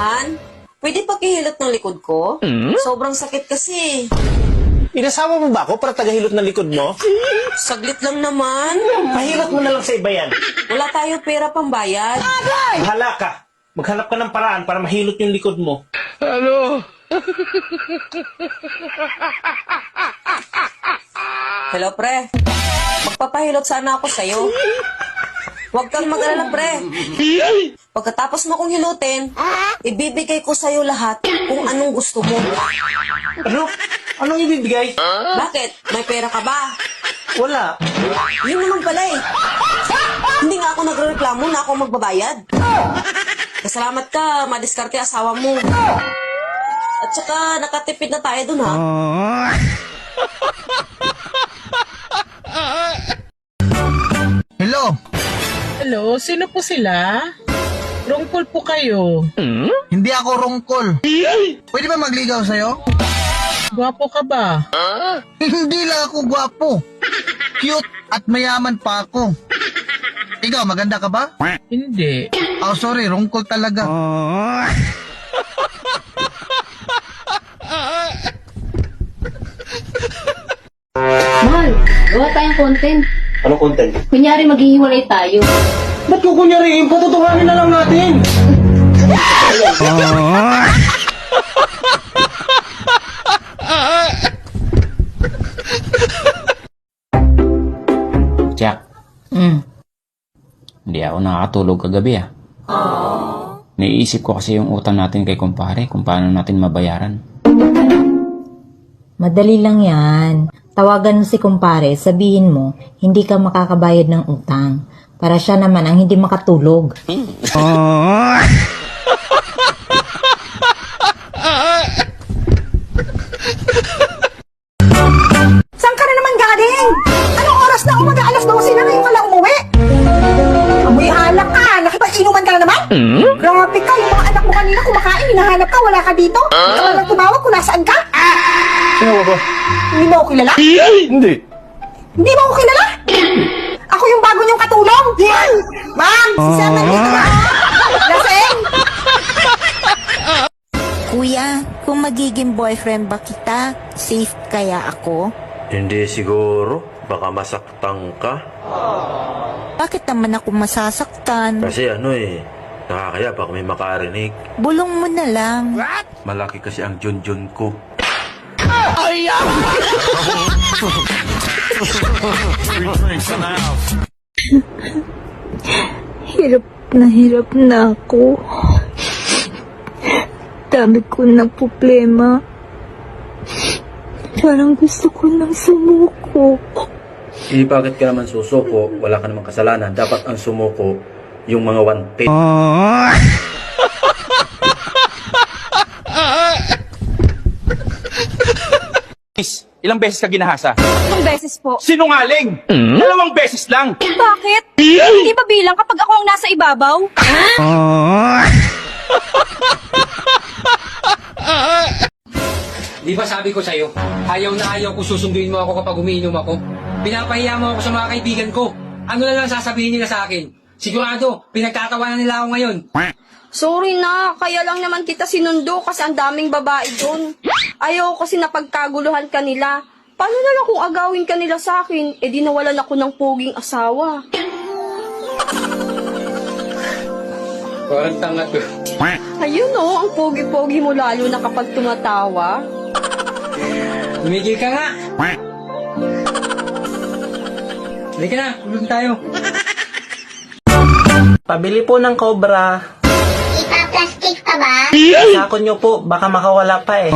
Han, pwede pakihilot ng likod ko? Sobrang sakit kasi. Inasawa mo ba ako para tagahilot ng likod mo? Saglit lang naman. Pahilot mo na lang sa iba yan. Wala tayo pera pambayad. Bahala ka. Maghanap ka ng paraan para mahilot yung likod mo. Hello, pre. Magpapahilot sana ako sa'yo. Huwag kang mag-alala, pre. Pagkatapos mo kong hilutin, ibibigay ko sa'yo lahat kung anong gusto mo. Ano? Anong ibibigay? Bakit? May pera ka ba? Wala. Yun naman pala eh. Hindi nga ako nagreklamo na ako magbabayad. Kasalamat ka, madiskarte asawa mo. At saka nakatipid na tayo dun ha. Hello? Hello, sino po sila? Rungkol po kayo. Hindi ako rongkol. Pwede ba magligaw sa'yo? Gwapo ka ba? Hindi lang ako gwapo. Cute at mayaman pa ako. Ikaw, maganda ka ba? Hindi. Oh, sorry, rongkol talaga. Mahal, gawa tayong content. Anong content? Kunyari maghihiwalay tayo. Ba't kukunyariin? Patutuhanin na lang natin. Jack, hindi ako nakakatulog kagabi ah. Naiisip ko kasi yung utang natin kay kumpare, kung paano natin mabayaran. Madali lang yan. Tawagan mo si kumpare, sabihin mo, hindi ka makakabayad ng utang. Para siya naman ang hindi makatulog. Saan ka na naman galing? Anong oras na umaga? Alas 12 na ngayon ka lang umuwi. Amoy halak ka. Nakipag-inuman ka na naman? Grabe ka. Yung mga anak mo kanina kumakain. Hinahanap ka. Wala ka dito. Ikaw lang tumawag kung nasaan ka. Sino ba? Hindi mo ako kilala? Hindi. Hindi mo ako kilala? Ako yung bago niyong katulong. Ma'am, si Sir nandito na. Lasing. Kuya, kung magiging boyfriend ba kita, safe kaya ako? Hindi siguro. Baka masaktan ka. Bakit naman ako masasaktan? Kasi nakakaya baka may makarinig. Bulong mo na lang. Malaki kasi ang junjun ko. Hirap na ako. Dami ko ng problema. Parang gusto ko nang sumuko. Bakit ka naman susuko? Wala ka namang kasalanan. Dapat ang sumuko yung mga wanted. Ilang beses ka ginahasa? Ilang beses po. Sinungaling! 2 beses lang! Bakit? Hindi ba bilang kapag ako ang nasa ibabaw? Di ba sabi ko sa'yo, ayaw na ayaw ko susunduin mo ako kapag umiinom ako. Pinapahiya mo ako sa mga kaibigan ko. Ano na lang sasabihin nila sa akin? Sigurado, pinagtatawanan nila ako ngayon. Sorry na, kaya lang naman kita sinundo kasi ang daming babae doon. Ayaw kasi napagkaguluhan ka nila. Paano na lang kung agawin ka nila sa akin, di nawalan ako ng poging asawa. Parang tanga to. Ayun ang pogi-pogi mo lalo na kapag tumatawa. Tumigil ka nga. Halika na, ulog tayo. Pabili po ng cobra. Ipa-plastic pa ba? Sako nyo po, baka makawala pa eh.